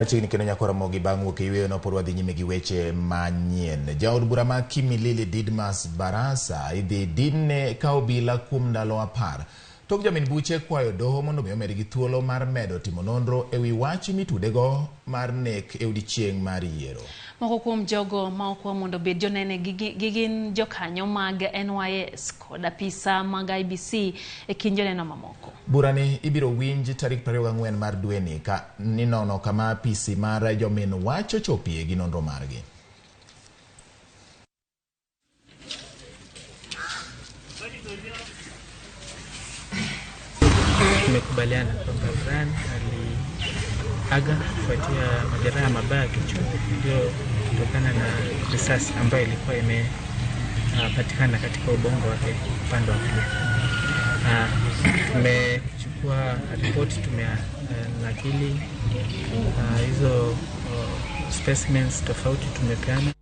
Machiegni kendo nyako Ramogi bang' wuok e yueyo no pod wadhi nyime gi weche manyien. Jaod bura ma Kimilili Didmas Barasa idhi dinne ka obila kuom ndalo 10. Tok jamin buche kwayo doho mondo mi omedgi thuolo mar medo timo nonro e wi wach mitudego mar nek e odiechieng' mar yiero. Moko kuom jogo ma okwa mondo obed jonene gi gin jokanyo mag NYS kod apisa mag IEBC e kind joneno mamoko. Burani ibiro winj tarik 24 mar dweni ka ninono kama apisi mar jomin wach ochopie gi nonro margi. Tumekubaliana kwamba Brian aliaga kufuatia majeraha mabaya kichwa iliyotokana na risasi ambayo ilikuwa imepatikana katika ubongo wake upande wa kulia. Tumechukua ripoti, tumenakili hizo specimens tofauti tumepeana.